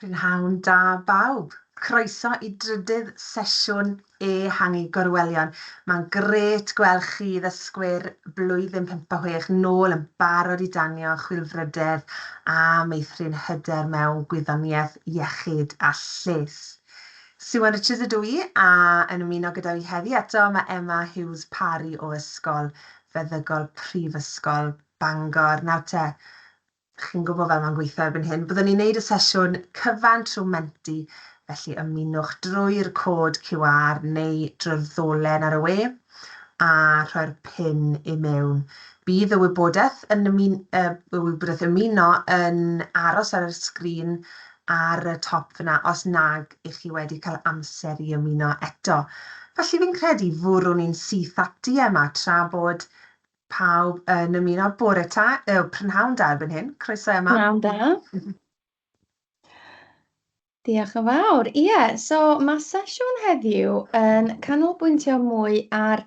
Prynhawn da bawb. Croeso i drydydd sesiwn ehangu Gorwelion. Mae'n grêt gweld chi ddysgwyr blwyddyn 5 a 6 nôl yn barod i danio chwilfrydedd a meithrin hyder mewn gwyddoniaeth, iechyd a lles. Siwan Richards ydw i a yn ymuno gyda fi heddi eto mae Emma Hughes Parry o Ysgol Feddygol Prifysgol Bangor. Nawr te, chi'n gwybod fel mae'n gweithio erbyn hyn. Byddwn ni'n neud y sesiwn cyfan trwy Menti, felly ymunwch drwy'r cod QR neu drwy'r ddolen ar y we a rhoi'r pin i mewn. Bydd y wybodaeth yn ymun, y wybodaeth ymuno yn aros ar y sgrin ar y top fyna os nag ych chi wedi cael amser i ymuno eto. Felly fi'n credu fwrwn ni'n syth ati Emma tra bod Pawb yn ymuno. Bore ta, yy prynhawn da erbyn hyn. Croeso Emma. Prynhawn da. Diolch yn fawr. Ie, yeah, so mae sesiwn heddiw yn canolbwyntio mwy ar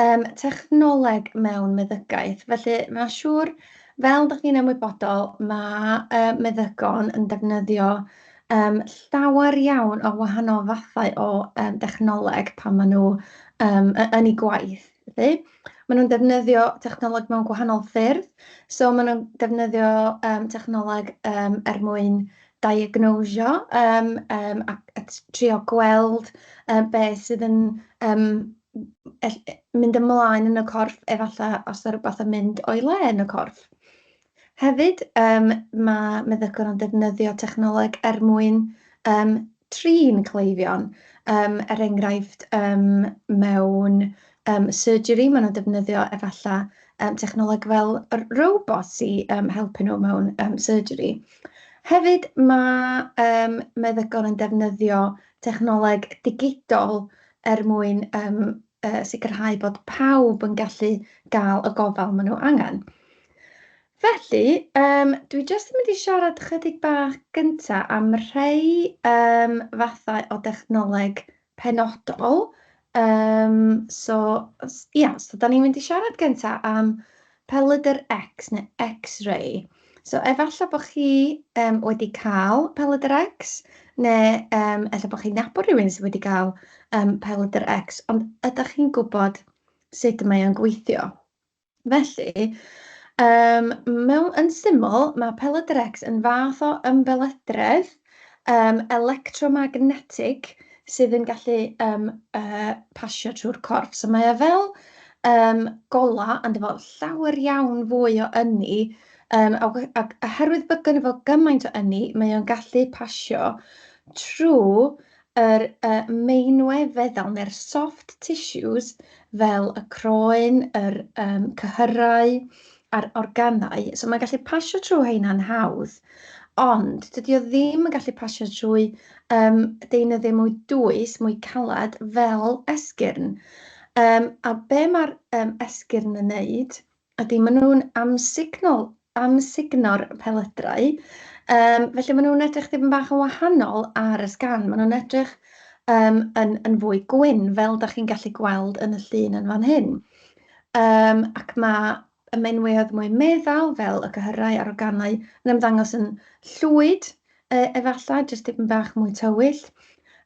um, technoleg mewn meddygaeth. Felly mae'n siŵr, fel ydych chi'n ymwybodol, mae uh, meddygon yn defnyddio um, llawer iawn o wahanol fathau o um, dechnoleg pan maen nhw um, yn eu gwaith. Felly, maen nhw'n defnyddio technoleg mewn gwahanol ffyrdd. So maen nhw'n defnyddio yym technoleg yym er mwyn diagnosio yym yym a a trio gweld yym be sydd yn yym mynd ymlaen yn y corff, efallai os 'na rywbeth yn mynd o'i le yn y corff. Hefyd, yym, ma' meddygon yn defnyddio technoleg er mwyn, yym, trin cleifion. Yym, er enghraifft, yym, mewn, yym, surgery, maen nhw'n defnyddio efallai, yym, technoleg fel yr robots i, yym, helpu nhw mewn, yym, surgery. Hefyd, ma', yym, meddygon yn defnyddio technoleg digidol er mwyn, yym, yy, sicrhau bod pawb yn gallu gael y gofal maen nhw angen. Felly, yym, dwi jyst yn mynd i siarad chydig bach gynta am rhai yym, fathau o dechnoleg penodol. Yym, so, ia, so dan ni'n mynd i siarad gynta am pelydr X neu X-ray. So efallai bod chi yym, wedi cael pelydr X, neu yym, ella bod chi'n nabod rhywun sydd wedi cael yym, pelydr X, ond ydych chi'n gwybod sut mae o'n gweithio? Felly, yym, mewn... yn syml, ma' pelydr X yn fath o ymbelydredd, yym, electromagnetig sydd yn gallu, yym, yy, pasio trwy'r corff. So mae o fel, yym, golau, ond efo llawer iawn fwy o ynni, yym, a we- ac oherwydd bod gynno fo gymaint o ynni, mae o'n gallu pasio trwy yr yy meinwe feddal neu'r soft tissues fel y croen, yr yym cyhyrau a'r organau. So mae'n gallu pasio trwy heina'n hawdd, ond dydy o ddim yn gallu pasio trwy yym deunyddiau mwy dwys, mwy caled fel esgyrn. Yym a be ma'r yym esgyrn yn wneud ydy maen nhw'n amsugno amsugno'r pelydrau, yym, felly maen nhw'n edrych dipyn bach yn wahanol ar y sgan. Maen nhw'n edrych yym, yn yn fwy gwyn, fel dach chi'n gallu gweld yn y llun yn fan hyn. Yym, ac ma' y meinweoedd mwy meddal, fel y cyhyrau a'r organau, yn ymddangos yn llwyd, yy, efallai, jyst dipyn bach mwy tywyll.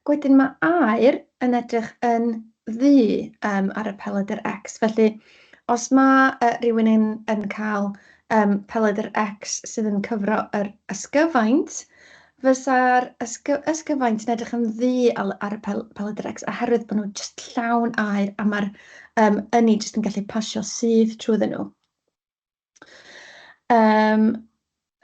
Wedyn ma' aer yn edrych yn ddu yym, ar y pelydr X, felly os ma' yy, rywun yn yn cael yym, pelydr X sydd yn cyfro yr ysgyfaint, fysa'r ysgy- ysgyfaint yn edrych yn ddu al- ar y pel- pelydr X oherwydd bod nhw jyst llawn aer a ma'r yym, ynni jyst yn gallu pasio syth trwyddyn nhw. Yym,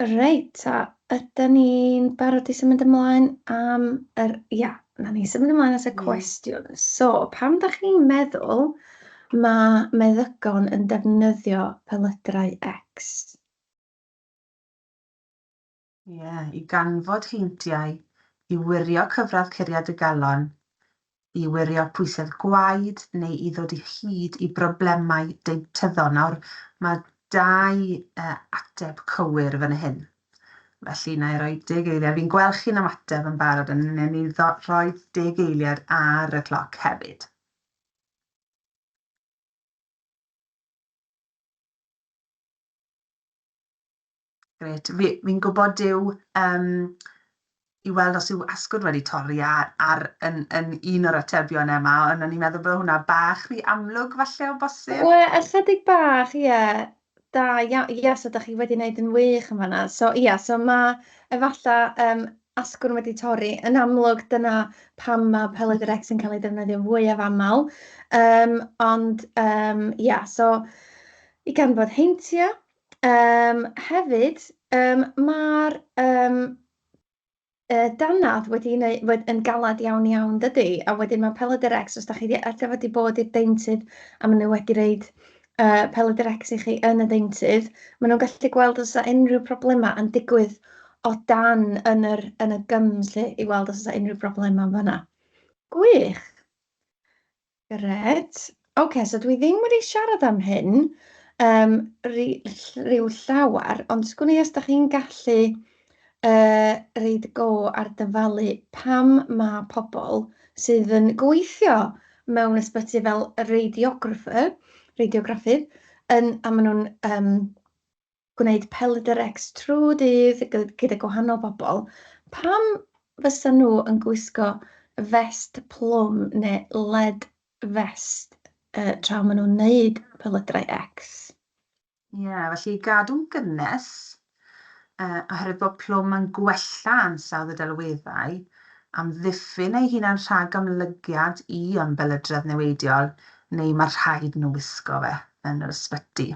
reit, a ydan ni'n barod i symud ymlaen am yr... Ia, wnawn ni symud ymlaen at y cwestiwn. So, pam dach chi'n meddwl ma' meddygon yn defnyddio pelydrau X? Ie, i ganfod heintiau, i wirio cyfradd curiad y galon, i wirio pwysedd gwaed neu i ddod i hyd i broblemau deintyddol. Nawr, mae dau uh, ateb cywir fan hyn. Felly, na i roi deg eiliad. Fi'n gweld chi'n ymateb yn barod, ond wnawn ni roi deg eiliad ar y cloc hefyd. Grêt. Fi, fi'n gwybod dyw, yym, i weld os yw asgwrn wedi torri ar, ar yn, yn un o'r atebion yma, ond o'n i'n meddwl bod hwnna bach rhy amlwg falle o bosib. Wel, ychydig bach, ie. Da iawn. Ie, so dach chi wedi wneud yn wych yn fan'na. So ie, so ma' efallai asgwrn wedi torri. Yn amlwg, dyna pam ma' pelydr X yn cael ei ddefnyddio fwyaf aml. Ond ie, so i ganfod heintiau. Hefyd, ma'r danadd wedi neu- yn galad iawn iawn dydy, a wedyn mae pelydr X, os dach chi 'di ella wedi bod i'r deintydd a maen nhw wedi rhoid pelydr X i chi yn y deintydd, maen nhw'n gallu gweld os oes unrhyw problemau yn digwydd o dan yn yr, yn y gums 'lly, i weld os oes unrhyw problemau yn fan'na. Gwych! Grêt. Ocê, so dwi ddim wedi siarad am hyn ryw llawer, ond sgwn i os dach chi'n gallu roid go ar dyfalu pam ma' pobl sydd yn gweithio mewn ysbyty fel radiographer, radiograffydd, yn, a maen nhw'n gwneud pelydr X trwy dydd gyda gwahanol bobl, pam fysa nhw yn gwisgo vest plwm neu lead vest tra maen nhw'n wneud pelydrau X? Ie, yeah, felly i gadw'n gynnes, oherwydd bod plwm yn gwella ansawdd y delweddau, amddiffyn eu hunan rhag amlygiad i ymbelydredd niweidiol, neu mae rhaid nhw wisgo fe yn yr ysbyty.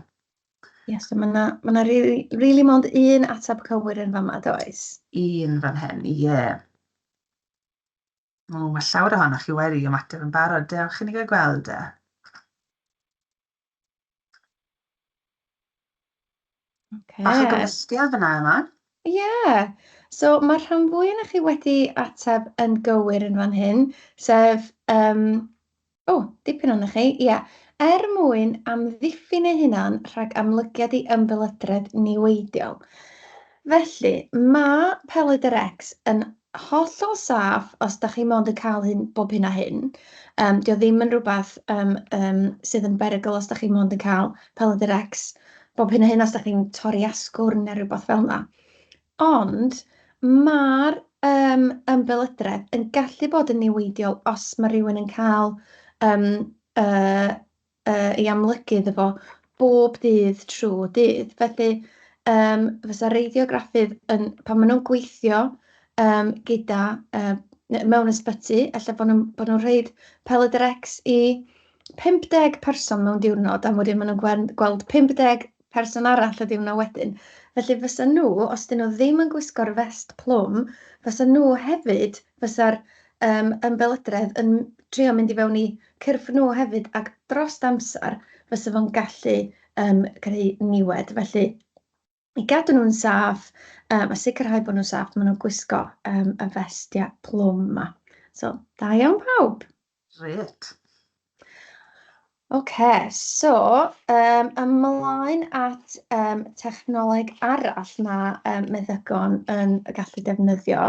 Ie, so mae 'na ma' 'na rili rili mond un ateb cywir yn fama, does? Un fan hyn, ie. O, mae llawer ohonoch chi wedi ymateb yn barod. Dewch i ni gael gweld e. Okay. Bach o gymysgedd fyna yma. Ie. Yeah. So mae'r rhan fwy ohonoch chi wedi ateb yn gywir yn fan hyn, sef O, dipyn ohonoch chi, ia. Er mwyn amddiffyn eu hunan rhag amlygiad i ymbelydredd niweidiol. Felly, mae pelydr X yn hollol saff os dach chi mond yn cael hyn bob hyn a hyn. 'Di o ddim yn rhywbeth sydd yn berygl os dach chi mond yn cael pelydr X bob hyn a hyn os dach chi'n torri asgwrn neu rywbeth fel 'na. Ond ma'r ymbelydredd yn gallu bod yn niweidiol os ma' rywun yn cael ei amlygu iddo fo bob dydd trwy dydd. Felly fysa radiograffydd yn, pan maen nhw'n gweithio gyda mewn ysbyty, ella bod nhw'n bod nhw'n rhoid pelydr X i 50 person mewn diwrnod, a wedyn maen nhw'n gweld 50 person arall y diwrnod wedyn. Felly fysa nhw, os 'dyn nhw ddim yn gwisgo'r vest plwm, fysa nhw hefyd, fysa'r ymbelydredd yn trio mynd i fewn i cyrff nhw hefyd, ac dros amser fysa fo'n gallu creu niwed. Felly i gadw nhw'n saff a sicrhau bod nhw'n saff, maen nhw'n gwisgo y festiau plwm 'ma. So, da iawn pawb. Grêt. Ocê, so ymlaen at technoleg arall ma' meddygon yn gallu defnyddio,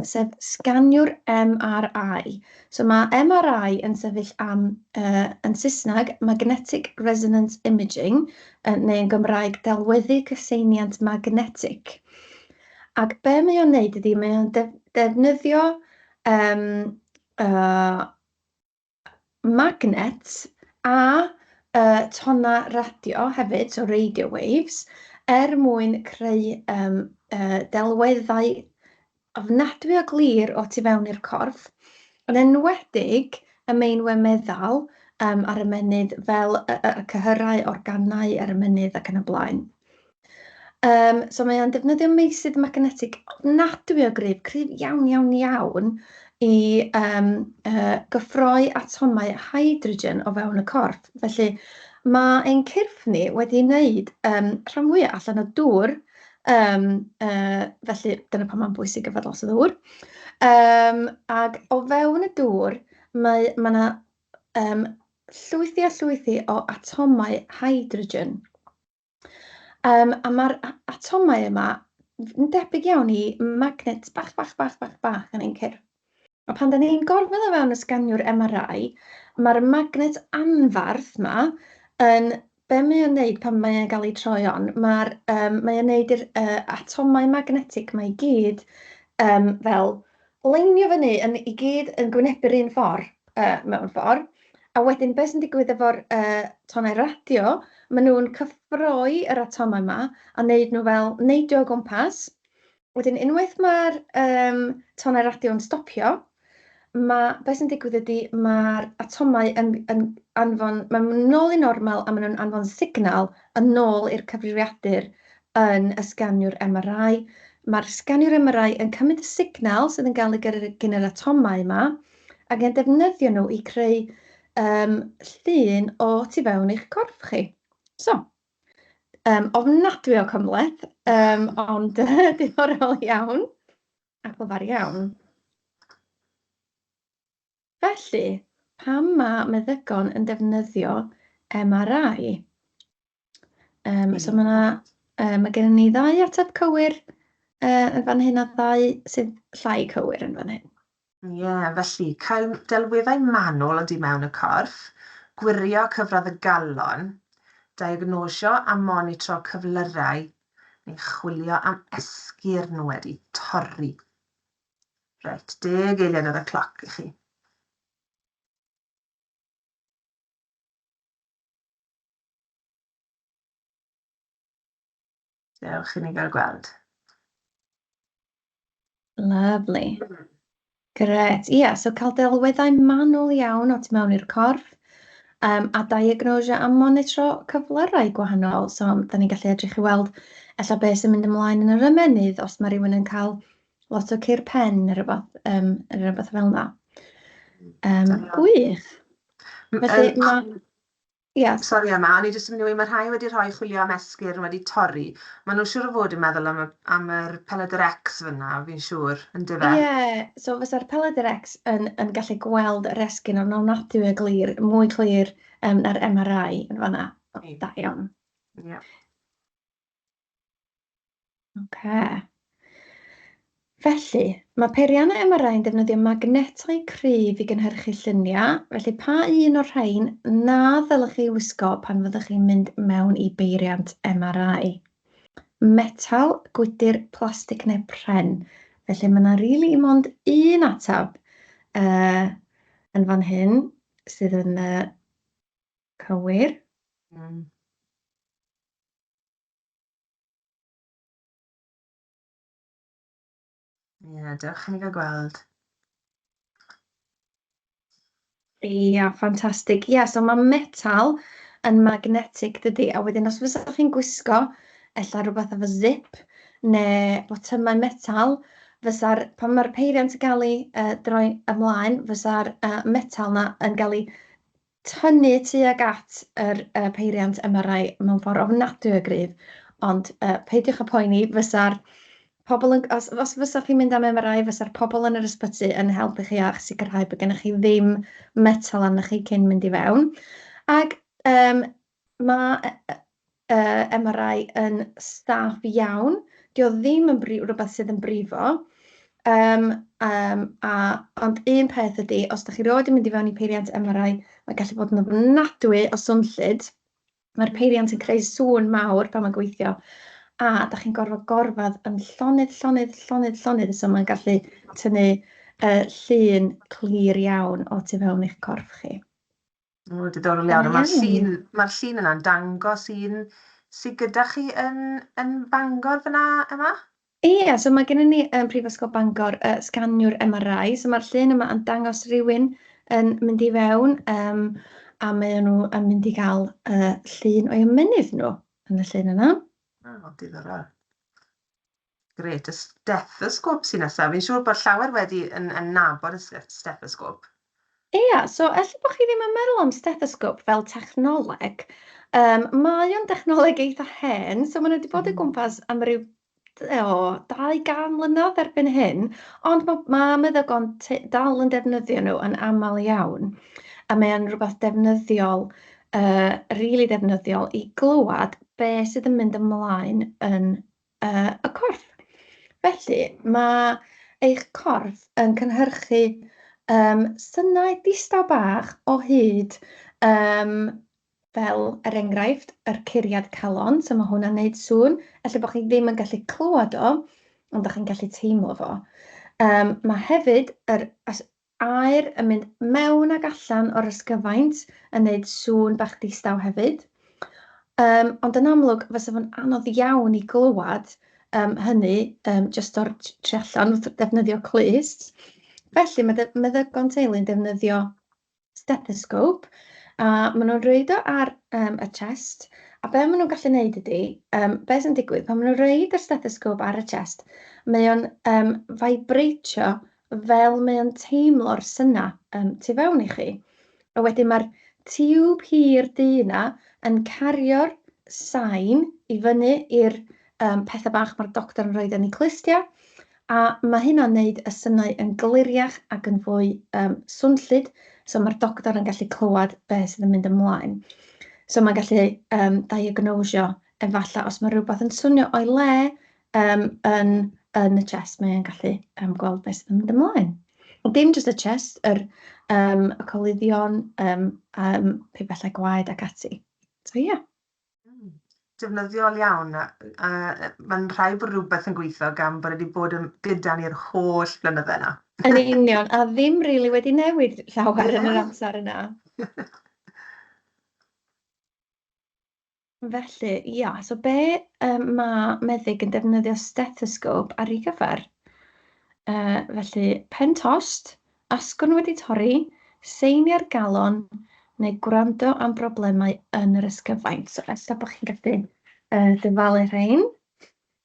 sef sganiwr MRI. So ma' MRI yn sefyll am, yn Saesneg, Magnetic Resonance Imaging, neu yn Gymraeg, delweddu cyseiniant magnetig. Ac be mae o'n wneud ydy, mae o'n defnyddio magnet a tonnau radio hefyd, so radio waves, er mwyn creu delweddau ofnadwy o glir o tu fewn i'r corff, yn enwedig y meinwe meddal ar ymennydd fel y cyhyrau, organau ar ymennydd ac yn y blaen. So mae o'n defnyddio meysydd magnetig ofnadwy o gryf, cryf iawn, iawn, iawn, i gyffroi atomau hydrogen o fewn y corff. Felly mae ein cyrff ni wedi wneud rhan fwyaf allan o dŵr, felly dyna pam mae'n bwysig yfed lot o ddŵr. Ac o fewn y dŵr, mae 'na llwythi a llwythi o atomau hydrogen. A ma'r atomau yma yn debyg iawn i magnets bach, bach, bach, bach, bach yn ein cyrff. A pan dan ni'n gorfod o fewn y sganiwr MRI, ma'r magnet anferth 'ma yn, be mae o'n wneud pan mae o'n gael ei troi on, mae o'n wneud i'r atomau magnetig 'ma i gyd um, fel leinio fyny yn i gyd yn gwynebu'r un ffordd, mewn ffordd. A wedyn beth sy'n digwydd efo'r tonnau radio, maen nhw'n cyffroi yr atomau yma a wneud nhw fel neidio o gwmpas. Wedyn unwaith mae'r tonnau radio yn stopio, ma' be sy'n digwydd ydy ma'r atomau yn yn anfon, maen nhw'n nôl i normal a maen nhw'n anfon signal yn ôl i'r cyfrifiadur yn y sganiwr MRI. Mae'r sganiwr MRI yn cymryd y signal sydd yn gael ei gyrru gan yr atomau yma ac yn defnyddio nhw i creu llun o tu fewn eich corff chi. So, ofnadwy o cymhleth, ond diddorol iawn. A glyfar iawn. Felly, pam mae meddygon yn defnyddio MRI? So mae 'na, mae gennym ni ddau ateb cywir yn fan hyn a ddau sydd llai cywir yn fan hyn. Ie, felly, cael delweddau manwl o du mewn y corff, gwirio cyfradd y galon, diagnosio a monitro cyflyrau, neu chwilio am esgyrn wedi torri. Reit, deg eiliad ar y cloc i chi. Dewch i ni gael gweld. Lovely. Grêt. Ia, so cael delweddau manwl iawn o tu mewn i'r corff, a diagnosio a monitro cyflyrau gwahanol. So, da ni'n gallu edrych i weld ella beth sy'n mynd ymlaen yn yr ymennydd os mae rhywun yn cael lot o cur pen neu rywbeth, neu rywbeth fel yna. Gwych. Felly, mae... Ie. Sori Emma, o'n i jyst yn mynd i weud, mae rhai wedi rhoi chwilio am esgyrn wedi torri. Maen nhw'n siŵr o fod yn meddwl am y, am yr pelydr X fan'na, fi'n siŵr, yndyfe? Ie, so fysa'r pelydr X yn, yn gallu gweld yr esgyrn yn ofnadwy o glir, mwy clir na'r MRI yn fan'na. Da iawn. Ie. Ocê. Felly, mae peiriannau MRI yn defnyddio magnetau cryf i gynhyrchu lluniau, felly pa un o'r rhain na ddylech chi wisgo pan fyddwch chi'n mynd mewn i beiriant MRI? Metal, gwydr, plastig neu pren? Felly mae 'na rili mond un ateb yn fan hyn sydd yn cywir. Ie, dewch i ni gael gweld. Ia, ffantastig. Ia, so mae metal yn magnetic, dydy? A wedyn os fysa chi'n gwisgo ella rhywbeth efo zip neu botymau metal, fysa'r... pan mae'r peiriant yn cael ei droi ymlaen, fysa'r metal 'na yn cael ei tynnu tuag at yr peiriant MRI mewn ffordd ofnadwy o gryf, ond peidiwch â poeni, fysa'r pobl yn... os os fysa chi'n mynd am MRI, fysa'r pobl yn yr ysbyty yn helpu chi a sicrhau bod gennych chi ddim metal arnoch chi cyn mynd i fewn. Ac ma' MRI yn saff iawn. 'Di o ddim yn rywbeth sydd yn brifo. Yym, yym, a, ond un peth ydy, os dach chi erioed yn mynd i fewn i peiriant MRI, mae'n gallu bod yn ofnadwy o swnllyd. Mae'r peiriant yn creu sŵn mawr pan mae'n gweithio, a dach chi'n gorfod gorfod yn llonydd, llonydd, llonydd, llonydd, so mae'n gallu tynnu llun clir iawn o tu fewn i'ch corff chi. O, diddorol iawn. Mae'r llun, mae'r llun yna'n dangos un sydd gyda chi yn, yn Bangor fyna, Emma? Ie, so mae gennym ni yn Prifysgol Bangor sganiwr MRI, so mae'r llun yma yn dangos rhywun yn mynd i fewn, a mae nhw yn mynd i gael llun o'i ymennydd nhw yn y llun yna. O, diddorol. Grêt, y stethosgop sy'n nesaf. Fi'n siŵr bod llawer wedi yn, yn nabod y stethosgop. Ia, so ella bod chi ddim yn meddwl am stethosgop fel technoleg. Mae o'n dechnoleg eitha hen, so maen nhw wedi bod o gwmpas am ryw o, 200 mlynedd erbyn hyn, ond ma' ma' meddygon dal yn defnyddio nhw yn aml iawn, a mae o'n rywbeth defnyddiol, rili defnyddiol i glywed be sydd yn mynd ymlaen yn y corff. Felly, ma' eich corff yn cynhyrchu synau distaw bach o hyd, fel, er enghraifft, yr curiad calon, so ma' hwnna'n wneud sŵn. Ella bod chi ddim yn gallu clywed o, ond dach chi'n gallu teimlo fo. Ma' hefyd yr aer yn mynd mewn ac allan o'r ysgyfaint yn neud sŵn bach distaw hefyd. Ond yn amlwg, fysa fo'n anodd iawn i glywed hynny jyst o'r tu allan wrth defnyddio clust. Felly mae meddygon teulu'n defnyddio stethoscope a maen nhw'n rhoid o ar y chest, a be maen nhw'n gallu wneud ydy, be sy'n digwydd, pan maen nhw'n rhoid yr stethoscope ar y chest, mae o'n vibratio fel mae o'n teimlo'r synau tu fewn i chi. A wedyn mae'r tiwb hir du 'na yn cario'r sain i fyny i'r pethau bach mae'r doctor yn rhoi yn eu clustiau, a ma' hynna'n neud y synau yn gliriach ac yn fwy swnllyd, so ma'r doctor yn gallu clywed be sydd yn mynd ymlaen. So mae'n gallu diagnosio efallai os mae rhywbeth yn swnio o'i le yn y chest, mae'n gallu gweld beth sydd yn mynd ymlaen. Ond dim jyst y chest, y coluddion, pibellau gwaed ac ati. So ie. Yeah. Defnyddiol iawn, a mae'n rhaid bod rhywbeth yn gweithio gan bod wedi bod yn gyda ni'r holl flynydde yna. Yn union, a ddim rili wedi newid llawer yn yr amser yna. Felly, ia, so be mae meddyg yn defnyddio stethoscope ar ei gyfer? Felly, pen tost, asgwrn wedi torri, seiniau'r galon, neu gwrando am broblemau yn yr ysgyfaint. So, ella bod chi'n gallu dyfalu rhain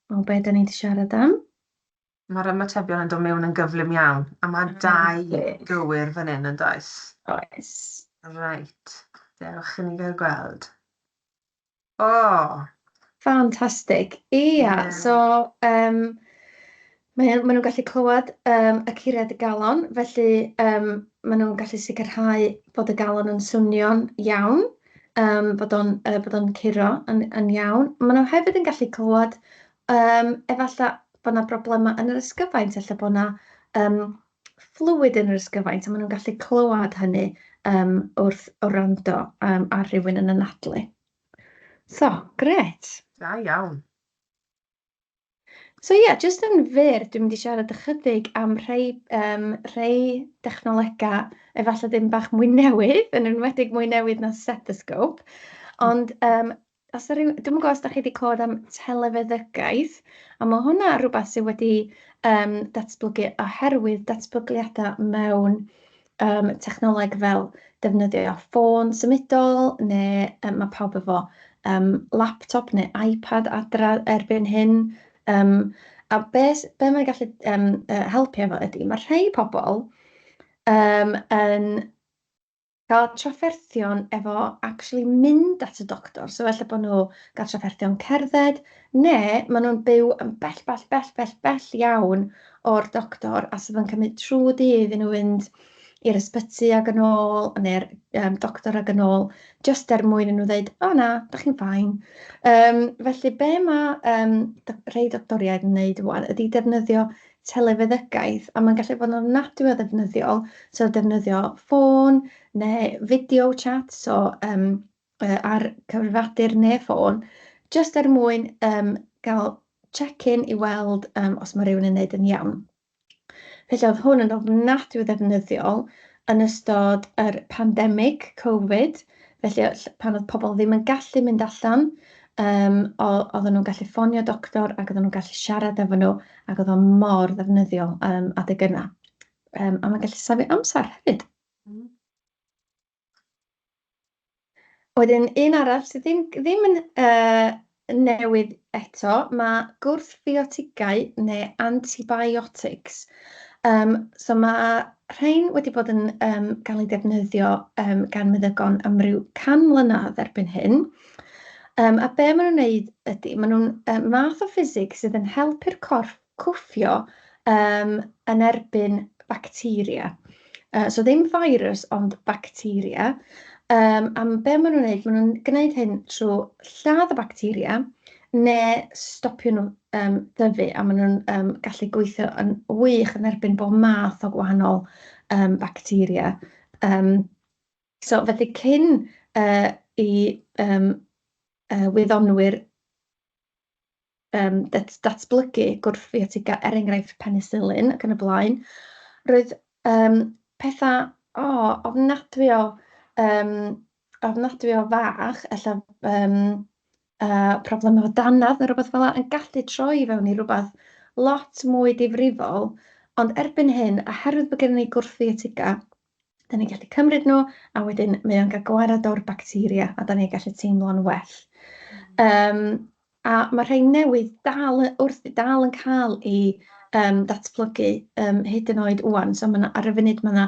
o be da ni wedi siarad am. Mae'r ymatebion yn dod mewn yn gyflym iawn, a mae dau gywir fan hyn yn does? Oes. Reit, dewch i ni gael gweld. O! Ffantastig. Ia, so maen nhw'n gallu clywed y curiad y galon, felly maen nhw'n gallu sicrhau bod y galon yn swnio'n iawn, bod o'n curo yn iawn. Maen nhw hefyd yn gallu clywed efallai bod 'na broblemau yn yr ysgyfaint, ella bod 'na fluid yn yr ysgyfaint, a maen nhw'n gallu clywed hynny wrth wrando ar rhywun yn anadlu. So, grêt. Da iawn. So ie, yeah, jyst yn fyr, dwi'n mynd i siarad ychydig am rhai dechnolegau efallai ddim bach mwy newydd, yn enwedig mwy newydd na stethoscope. Ond os 'na ryw, dwi'm yn gwybod os dach chi wedi clywed am telefeddygaeth, a mae hwnna rhywbeth sydd wedi datblygu oherwydd datblygiadau mewn technoleg fel defnyddio ffôn symudol, neu mae pawb efo laptop neu iPad adra erbyn hyn. A be mae'n gallu helpu efo ydy, mae rhai pobl yn gael trafferthion efo actually mynd at y doctor. So falle bod nhw gael trafferthion cerdded, neu maen nhw'n byw yn bell, bell, bell, bell, bell iawn o'r doctor, a sydd yn cymryd trwy dydd iddyn nhw fynd i'r ysbyty ag yn ôl, neu'r doctor ag yn ôl, jyst er mwyn i nhw ddeud, "O na, dach chi'n fine." Felly be mae rhai doctoriaid yn wneud rŵan ydy defnyddio telefeddygaeth, a mae'n gallu bod yn ofnadwy o ddefnyddiol, so defnyddio ffôn neu video chat, so ar cyfrifiadur neu ffôn, jyst er mwyn gael check-in i weld os mae rhywun yn wneud yn iawn. Felly oedd hwn yn ofnadwy o ddefnyddiol yn ystod yr pandemig Covid, felly pan oedd pobl ddim yn gallu mynd allan, oedden nhw'n gallu ffonio doctor ac oedden nhw'n gallu siarad efo nhw, ac oedd o mor ddefnyddiol adeg yna. A mae'n gallu safio amser hefyd. Wedyn, un arall sydd ddim yn newydd eto, mae gwrthfiotigau neu antibiotics. So mae rhain wedi bod yn cael eu defnyddio gan meddygon am ryw 100 mlynedd erbyn hyn. A be maen nhw'n wneud ydy, maen nhw'n math o ffisig sydd yn helpu'r corff cwffio yn erbyn bacteria. So ddim virus, ond bacteria. A be maen nhw'n wneud, maen nhw'n gwneud hyn trwy lladd y bacteria neu stopio nhw dyfu, a maen nhw'n gallu gweithio yn wych yn erbyn bob math o gwahanol bacteria. So felly cyn i wyddonwyr datblygu gwrthfiotigau, er enghraifft penicillin ac yn y blaen, roedd petha o, ofnadwy o, ofnadwy o fach, ella problem efo dannedd neu rywbeth fel 'na, yn gallu troi fewn i rywbeth lot mwy difrifol. Ond erbyn hyn, oherwydd bod gennym ni gwrthfiotigau, dan ni'n gallu cymryd nhw, a wedyn mae o'n cael gwared o'r bacteria, a dan ni'n gallu teimlo'n well. A mae rhai newydd dal wrth dal yn cael eu datblygu hyd yn oed ŵan. So ma' 'na, ar y funud ma' 'na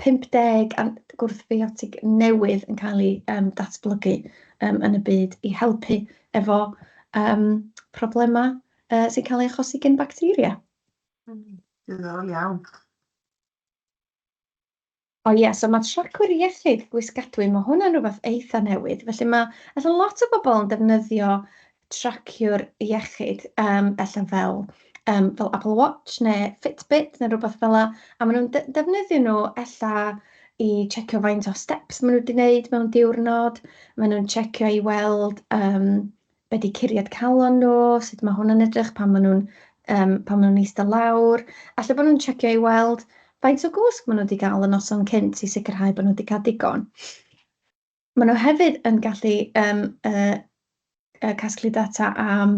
50 gwrthfiotig newydd yn cael eu datblygu yn y byd i helpu efo problemau sy'n cael eu achosi gan bacteria. Diddorol iawn. O ie, so mae tracwyr iechyd gwisgadwy, mae hwnna'n rhywbeth eitha newydd. Felly mae ella lot o bobl yn defnyddio traciwr iechyd, ella fel Apple Watch neu Fitbit neu rhywbeth fel 'na. A maen nhw'n defnyddio nhw ella i checio faint o steps maen nhw wedi wneud mewn diwrnod. Maen nhw'n checio i weld be 'di curiad calon nhw, sut mae hwnna'n edrych pan maen nhw'n pan maen nhw'n eistedd lawr. Alla bod nhw'n checio i weld faint o gwsg maen nhw wedi cael y noson cynt i sicrhau bod nhw wedi cael digon. Maen nhw hefyd yn gallu casglu data am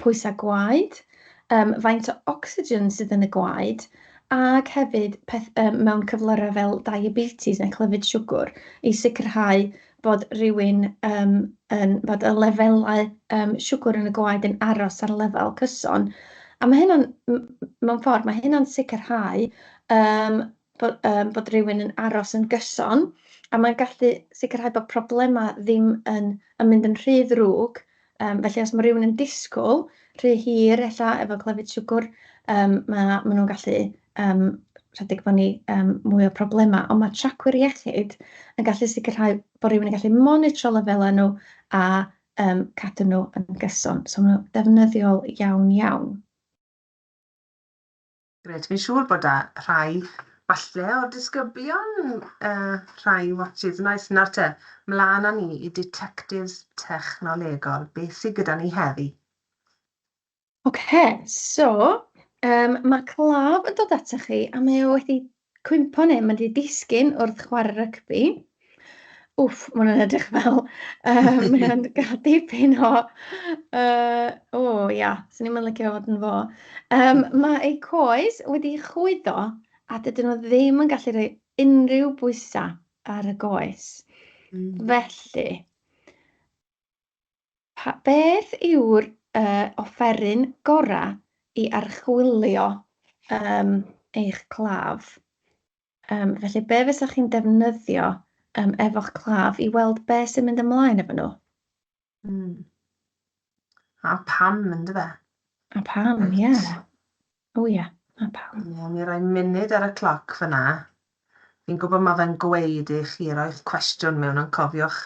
pwysau gwaed, faint o ocsigen sydd yn y gwaed, ac hefyd peth, mewn cyflyrau fel diabetes neu clefyd siwgr, i sicrhau bod rhywun yn, bod y lefelau siwgr yn y gwaed yn aros ar lefel cyson. A mae hynna'n, mewn ffordd, mae hynna'n sicrhau bod rhywun yn aros yn gyson, a mae'n gallu sicrhau bod problemau ddim yn mynd yn rhy ddrwg. Felly os mae rhywun yn disgwyl rhy hir ella efo clefyd siwgr, ma' nhw'n gallu rhedeg fyny mwy o problemau. Ond mae tracwyr iechyd yn gallu sicrhau bod rhywun yn gallu monitro lefelau nhw a cadw nhw yn gyson. So maen nhw'n ddefnyddiol iawn iawn. Grêt, fi'n siŵr bod 'da rhai falle o'r disgyblion rhai watches nice. Nawr te, mlaen â ni i ditectifs technolegol. Beth sydd gyda ni heddi? Ocê, so mae claf yn dod atoch chi a mae o wedi cwympo neu mae wedi disgyn wrth chwarae rygbi. Wff, ma' hwnna'n edrych fel mae o'n gael dipyn o o ia, 'swn i'm yn licio fod yn fo. Mae eu coes wedi chwyddo a dydyn nhw ddim yn gallu rhoi unrhyw bwysau ar y goes. Felly, beth yw'r offeryn gorau i archwilio eich claf? Felly, be fysa chi'n defnyddio efo'ch claf i weld be sy'n mynd ymlaen efo nhw? A pam, yndyfe? A pam, ie. O ie, a pam. Ie, mi roi munud ar y cloc fyna. Fi'n gwybod mae fe'n gweud i chi roi'ch cwestiwn mewn, ond cofiwch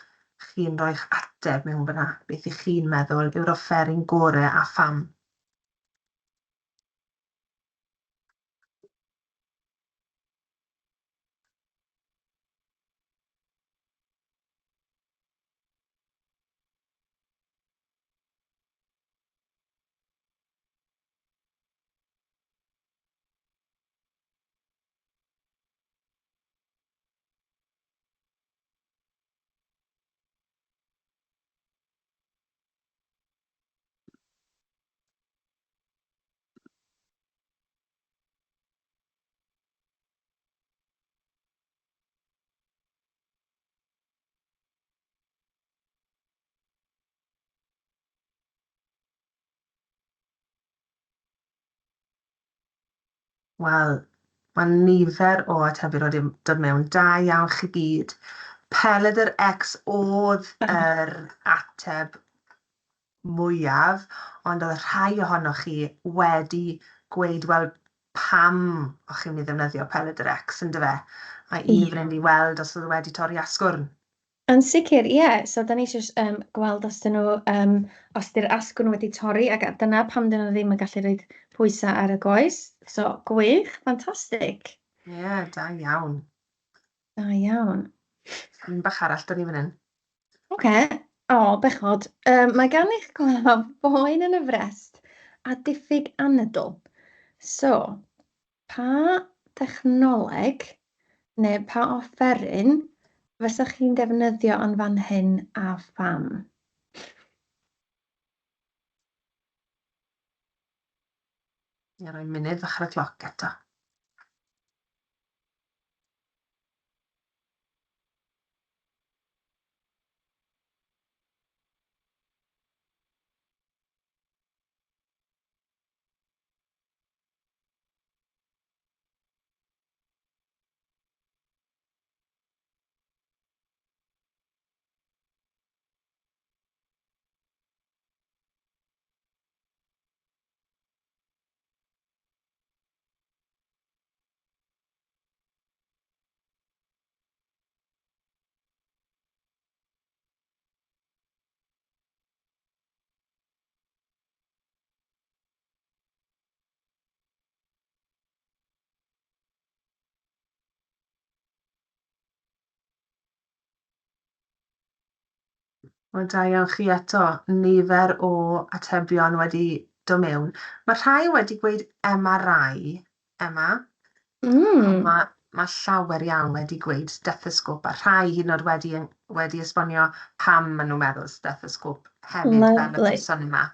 chi'n rhoi'ch ateb mewn fyna. Beth ych chi'n meddwl yw'r offeryn gorau a pham? Wel, mae nifer o atebion wedi dod mewn. Da iawn chi gyd. Pelydr X oedd yr ateb mwyaf, ond oedd rhai ohonoch chi wedi gweud, wel, pam o'ch chi'n mynd i ddefnyddio Pelydr X, yndyfe? A i fynd i weld os oedd wedi torri asgwrn. Yn sicr, ie. So, da ni eisiau gweld os dyn nhw, os 'di'r asgwrn wedi torri, ac dyna pam dyn nhw ddim yn gallu rhoi pwysau ar y goes. So, gwych, ffantastig. Ie, yeah, da iawn. Da iawn. Un bach arall, da ni fan hyn. Ocê. O, bechod. Mae gan eich claf boen yn y frest a diffyg anadl. So, pa dechnoleg neu pa offeryn fysach chi'n defnyddio yn fan hyn a pham? Ie, rhoi munud fach ar y cloc eto. Wel, da iawn chi eto, nifer o atebion wedi dod mewn. Mae rhai wedi gweud MRI, Emma. Mae, mae llawer iawn wedi gweud stethosgop, a rhai hyd yn oed wedi, wedi esbonio pam maen nhw'n meddwl stethosgop hefyd. Lovely. Fel y person yma.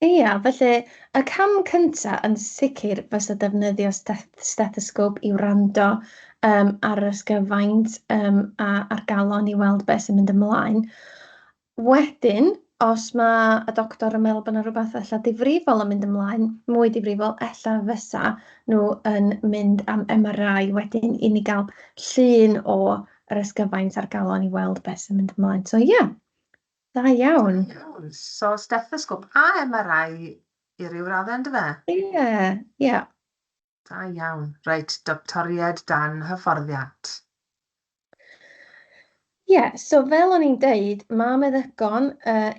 Ia, felly y cam cynta yn sicr fysa defnyddio stethosgop i wrando ar yr ysgyfaint a ar galon i weld beth sy'n mynd ymlaen. Wedyn, os ma' y doctor yn meddwl bod 'na rywbeth ella difrifol yn mynd ymlaen, mwy difrifol, ella fysa nhw yn mynd am MRI wedyn i ni gael llun o yr ysgyfaint a'r galon i weld beth sy'n mynd ymlaen. So ie, da iawn. Da iawn. So stethosgop a MRI i ryw raddau, yndyfe? Ie, ie. Da iawn. Reit, doctoriaid dan hyfforddiant. Ie, so fel o'n i'n deud, ma' meddygon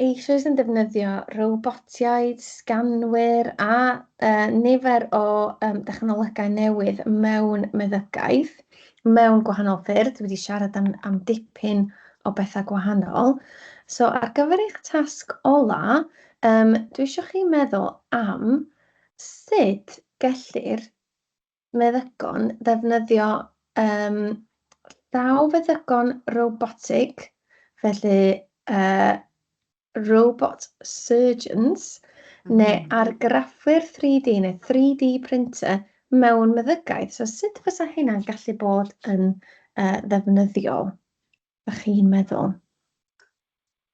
eisoes yn defnyddio robotiaid, sganwyr a nifer o dechnolegau newydd mewn meddygaeth, mewn gwahanol ffyrdd. Dwi wedi siarad am dipyn o bethau gwahanol. So ar gyfer eich tasg ola, dwi eisiau chi meddwl am sut gellir meddygon ddefnyddio llawfeddygon robotig, felly robot surgeons, neu argraffwyr 3D neu 3D printer mewn meddygaeth. So sut fysa hynna'n gallu bod yn ddefnyddiol, dach chi'n meddwl?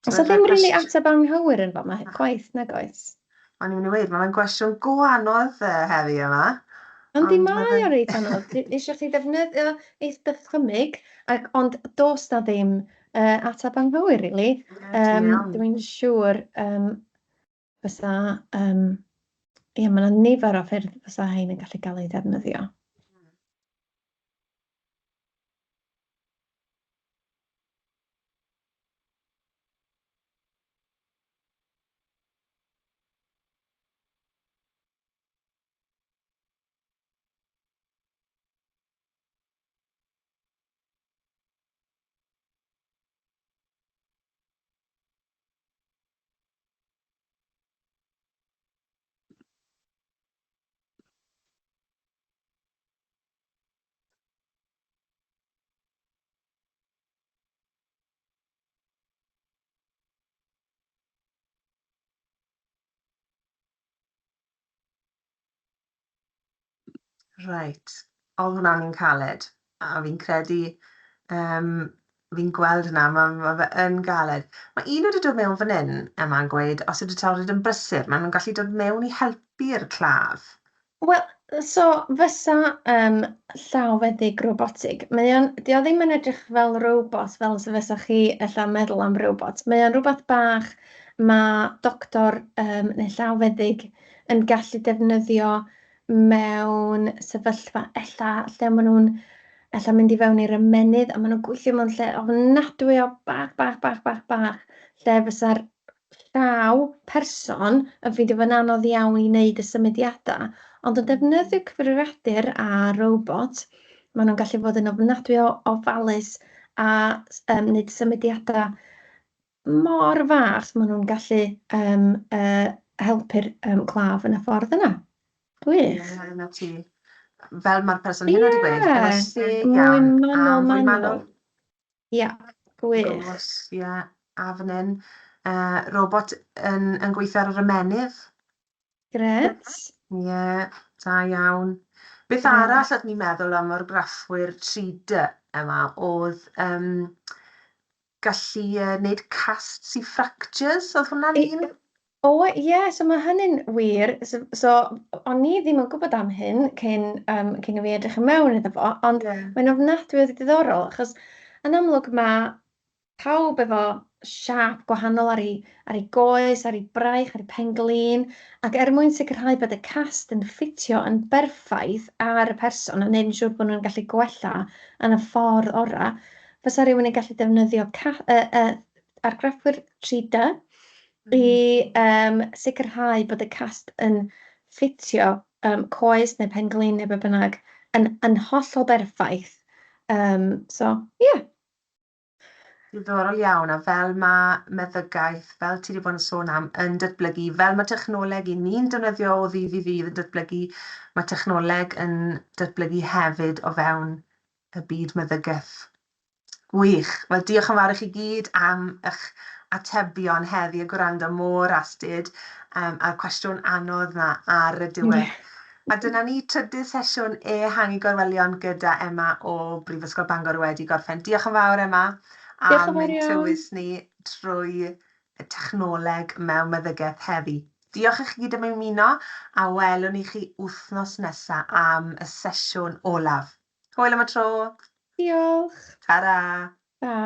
Oes 'na ddim rili ateb anghywir yn fama chwaith, nag oes? O'n i'n mynd i weud, mae'n gwestiwn go anodd heddi yma. Yndi, mae o reit anodd. Eisiau chdi ddefnyddio eich dychymyg, ac, ond does na ddim ateb anghywir, rili. Dwi'n siŵr fysa... Ie, mae yna nifer o ffyrdd fysa hein yn gallu gael ei ddefnyddio. Reit, oedd hwnna'n un caled, a fi'n credu, fi'n gweld hwnna, ma' fe yn galed. Mae un wedi dod mewn fan hyn, Emma, yn gweud, os ydy doctoriaid yn brysur, maen nhw'n gallu dod mewn i helpu'r claf. Wel, so fysa llawfeddyg robotig, mae o'n, 'di o ddim yn edrych fel robot, fel se fysa chi ella meddwl am robot. Mae o'n rywbeth bach ma' doctor neu llawfeddyg yn gallu defnyddio mewn sefyllfa ella lle maen nhw'n ella mynd i fewn i'r ymennydd a maen nhw'n gweithio mewn lle ofnadwy o bach, bach, bach, bach, bach, lle fysa'r llaw person yn ffeindio fo'n anodd iawn i wneud y symudiadau, ond yn defnyddio cyfrifiadur a robot, maen nhw'n gallu fod yn ofnadwy o ofalus a wneud symudiadau mor fach, maen nhw'n gallu helpu'r claf yn y ffordd yna. Gwych. Ie, 'na ti. Fel mae'r person hyn wedi gweud, efo lle Mwy iawn a manwl, mwy manwl. manwl. Ie, gwych. Gwrs, ie, a fan hyn, robot yn gweithio ar yr ymennydd. Grêt. Ie, da iawn. Beth arall oeddwn i'n meddwl am argraffwyr 3D yma oedd gallu wneud casts i fractures, oedd hwnna'n un? O, ie, so mae hynny'n wir. So o'n i ddim yn gwybod am hyn cyn i fi edrych yn mewn iddo fo, ond mae'n ofnadwy o ddiddorol, achos yn amlwg mae pawb efo siâp gwahanol ar ei goes, ar ei braich, ar ei pen-glin, ac er mwyn sicrhau bod y cast yn ffitio yn berffaith ar y person a wneud yn siŵr bod nhw'n gallu gwella yn y ffordd orau, fysa rhywun yn gallu defnyddio argraffwyr 3D i sicrhau bod y cast yn ffitio coes neu pen-glin neu be bynnag yn hollol berffaith. So, ie. Yeah. Diddorol iawn, a fel mae meddygaeth, fel ti wedi bod yn sôn am, yn datblygu, fel mae technoleg i ni'n defnyddio o ddydd i ddydd yn datblygu, mae technoleg yn datblygu hefyd o fewn y byd meddygaeth. Gwych. Wel, diolch yn fawr i chi gyd am eich atebion heddi a gwrando mor astud a'r cwestiwn anodd 'na ar y diwedd. A dyna ni, trydydd sesiwn ehangu gorwelion gyda Emma o Brifysgol Bangor wedi gorffen. Diolch yn fawr, Emma, Diolch yn am fawr ein iawn. tywys ni trwy y technoleg mewn meddygaeth heddi. Diolch i chi gyd am ymuno a welwn i chi wythnos nesaf am y sesiwn olaf. Hwyl am y tro. Diolch. Ta-ra. Ta.